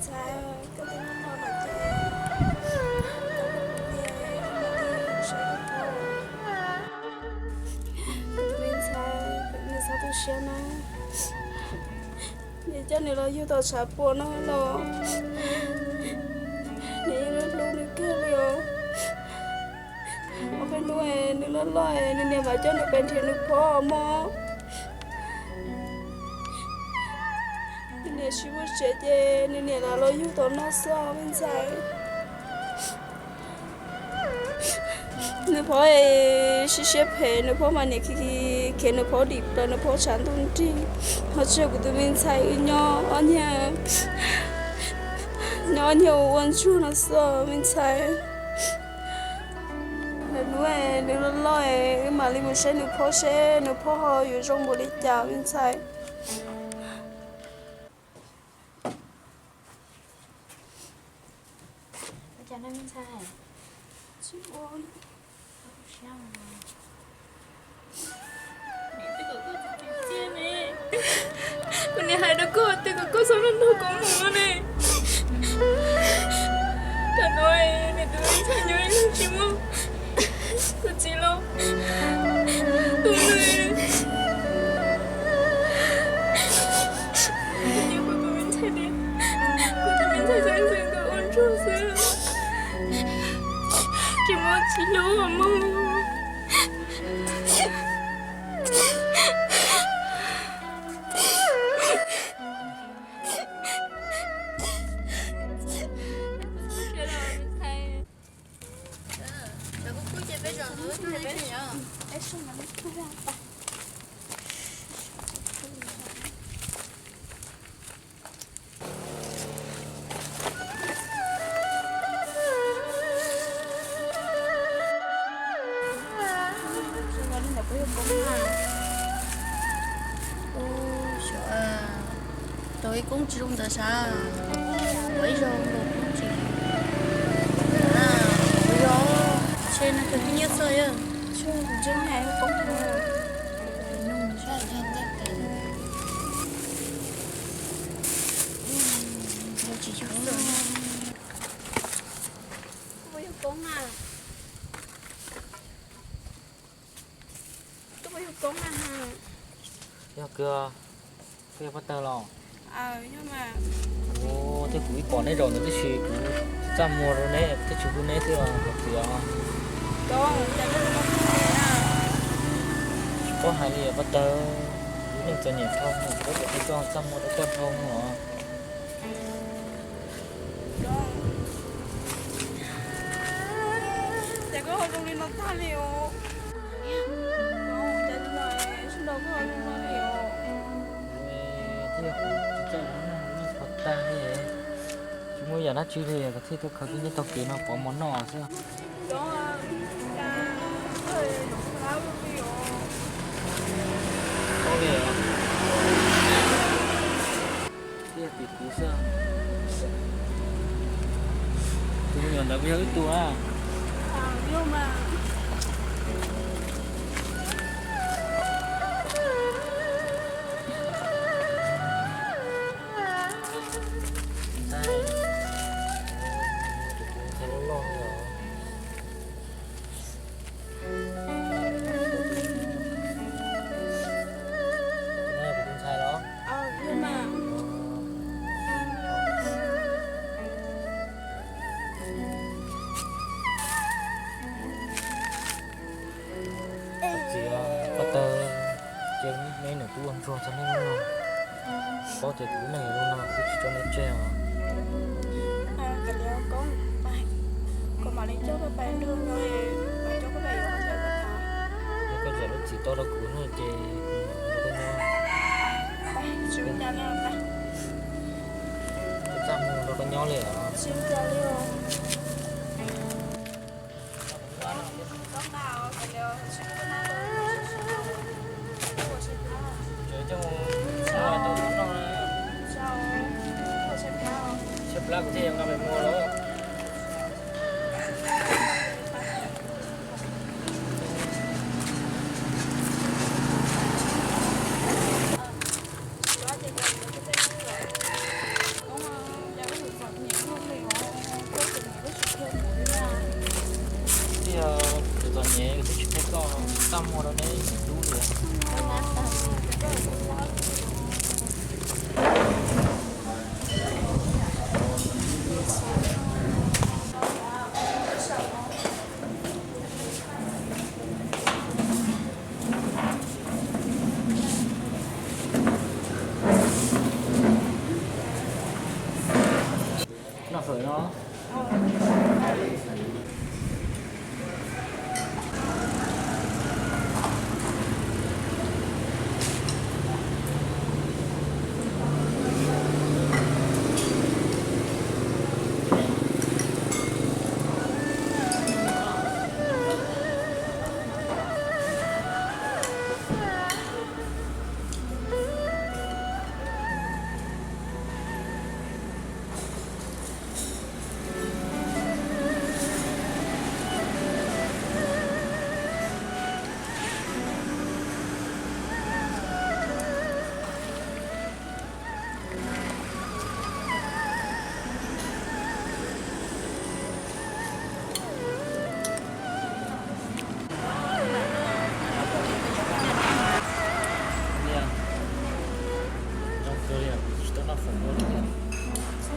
Ntxhais, koj twb los no lawm ces, koj tus me ntxhais, nws txhob tu siab na. Nws coj nws los yug tau tshav puam no los, nws yeej hlub nws kawg li os. Ob peb hnub nws loj loj, nws niam mam coj nws pem nrhiav nws phob mog. Nws niam tsis muaj tsev ces nws niam lam los yug tom no xwb me ntxhais. Nws phob siab siab phem, nws phob mas niam khiav nws phob dim plaws, nws phob tshav ntuj nrig, ho tsis yog kuv tus me ntxhais wb nyob ob niag, nyob ob niag ua ntsuag no xwb me ntxhais. Lwm hnub nws loj loj wb mam li mus saib nws phob seb nws phob ho yuav zoo npaum li cas me ntxhais. Kuv niam hais rau koj tias kom koj txhob nrog nrog kuv mus ne. Tam no nws tus me ntxhais nyob ib leeg tsis muaj tus txiv los tu nws. Kuv tus me ntxhais ne, kuv tus me ntxhais xeeb ntxwv nkawd ua ntsuag xwb, tsis muaj txiv hlub mog. Tau ib koob tsis zoo ntawd sav, ua ib zaug nkaus koob tsis, ua zaug tshe no tus twb nyiab txog yog. Koj puas yog koob na? Koj puas yog koob na? Yog kawg, koj yog pab tawg los? Ua, thiab kuv ib pom neb zaum ntawd tib si kuv txaj muag rau neb thiab tsis hu neb xwb os, kuv txiv os. Tsis paub hais li pab tawg, kuv neej txom nyem dhau, kuv ua cas thiaj coj txaj muag rau koj dhau os. Cas koj ho zoo li no tag li os? Cas li no, sib nrau koj ho zoo no li os? Thiab kuv tsis txawj ua neej, ua neej pov tag li, tsis muaj yam dab tsi li, kuv thiaj tuaj khaws koj nyob tau kev no pov mov noj xwb. Paub li os. Thiab tim kuv xwb. Tus me nyuam ntawd puas yog wb tug a? Tus ntxhais loj loj li os. Tus no yog kuv tus ntxhais los? Koj txiv, koj tawg, ces neb niam tub ua ntsuag txog niaj hnub no, paub tias kuv lub neej zoo no kuv tsis tso neb tseg os. Koj mam li coj koj pais nrog nws, mam coj koj pais yuav koj ntawm koj thaum. Yog koj zam lub txim tau rau kuv no ces kuv mam nrog koj nyob. Tsis ua cas li os. Koj txaj muag nrog koj nyob li os. Tsis ua cas li os. Tsam ib co mus ua tau no, tshaib plab kuv thiaj yuav nqa pem muag los. Muag rau neb txiv tub li. Noj fawm no.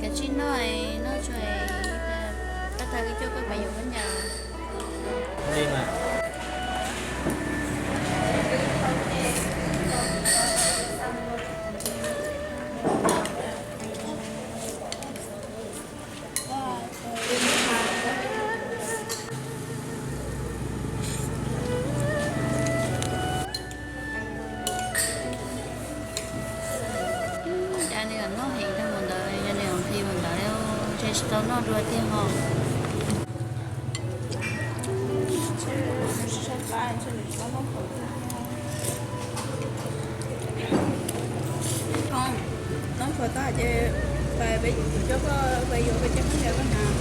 Kav tsij noj, noj tsuag, pab tag wb coj koj pais yuav khaub ncaws. Li mas. Cas nws noj heev tag mus ntawd, yog nws nqhis mus ntawd, ntshe tsis tau noj dua tiag ho. Noj fawm tag ces pais peb coj koj pais yuav peb cov khaub ncaws koj hnav.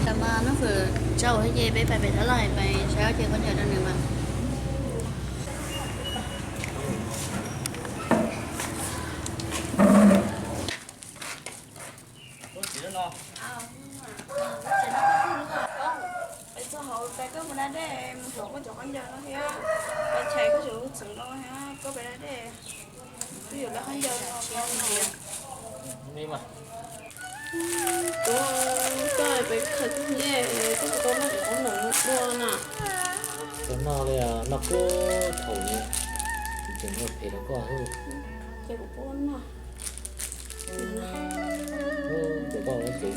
Tam mas noj fawm tsau thiab ces peb pais pem tab laj pais saib ob ce khaub ncaws rau nws mas. Peb txog hauv pais koj mus da dej mus hloov koj cov khaub ncaws no thiab, pais chais koj cov lub txwv no thiab koj pais da dej. Twb yuav lawv khaub ncaws no. Tuav koj pais khawm koj hnyiab, koj puas tau noj cov khaub ncaws no dua na? Tau noj li, noj puag thaum li, kuv tseem noj phem rau koj xwb. Ces kuv puas noj. Ces koj ua tsev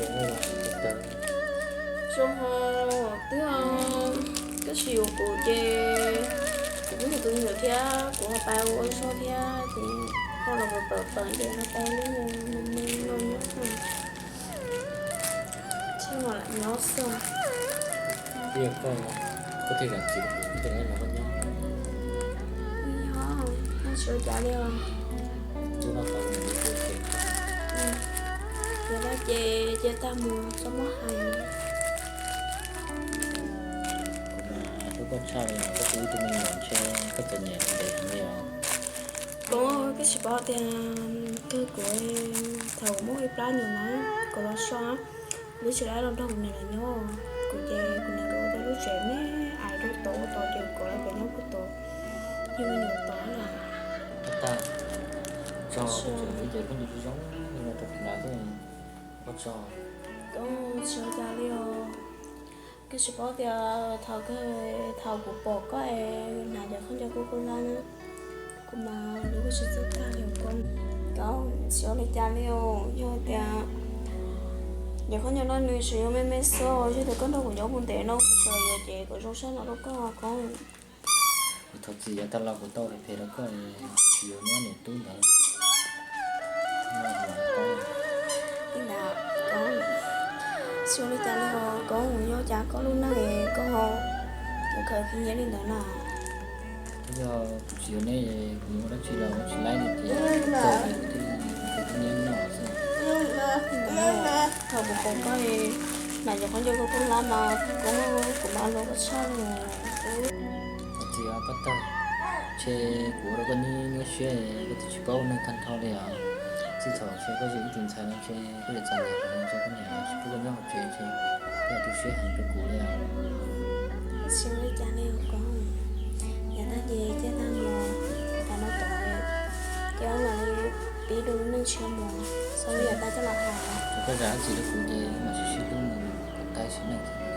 zoo no, zoo twb, koj tsis yuav kuv ces kuv kuj yog tus me nyuam thiab, kuv ho pais ua zog thiab ces koj los mus tawm tawm ces no tau lub me no nyob xwb. Tsis mam lam nyob xwb. Yog koj, koj thiaj zam txim rau kuv thiaj li los koj nyob. Yog, koj tsis ua cas li os. Ntuj no qhov nws kuj phem. Yog no ces cia tag mus txhob muab hais. Kuv mas hlub koj tshaj li, koj kuj ib tug me nyuam ntshe koj txom nyem ntev heev li os. Koj, koj tsis paub tias kawg kuv thaum muaj ib plab nyuam na, kuv los so, lub tsis laib los nrog kuv niam los nyob, kuv ces kuv niam nkawd ua tau lub tsev me ais rau tod ua tod ces kuv los pem nyob puag tod, yug me nyuam tod na. Tag, tso kuv tseem ib ce khaub ncaws zoo zoo li no rau kuv hnav xwb, koj tso. Koj tsis ua cas li os. Koj tsis paub tias thaum kawg thaum kuv pom koj es hnav cov khaub ncaws kuj kuj lab na, kuv mas hlub koj tsis txawj tag li os koj. Koj tsis ua li cas li os, yog tias cov khaub ncaws no nws tseem yuav me me xwb, yog tias koj nrog kuv nyob puag ntev no kuv tseem yuav ces kom zoo siab no rau koj koj. Kuv thov txim yav tag los kuv tau hais phem rau koj, tsis yuav neb niam tub ntawd. Li ntawd, koj tsis ua li cas li os, koj mus nyob cas koj lub neej koj ho mus khawv khib nyiab li ntawd na. Yog kuv tsis yuav neb, kuv mus ua dab tsi los tsis laib li ces koj thiaj khawv khib nyiab no xwb. Thaum kuv pom koj hnav cov khaub ncaws kuj kuj lab mas koj, kuv mas hlub koj tshaj li. Thov txim pab tag, ntshe kuv ua rau koj nyuaj nyuaj siab, koj twb tsis paub ua neeg tag nrho li os. Txij thaum ntshe koj yug ib tug ntxhais no ntshe koj yuav txom nyem heev, ntshe koj niam tsis pub koj nyob hauv tsev, ntshe koj tu siab heev rau kuv li os. Tsis ua li cas li os koj, yav tag Ntshiab mus, xav li yam tais coj los hais. Koj zam dab tsi rau kuv ces mam sib sib hlub mus kom tag sim neej.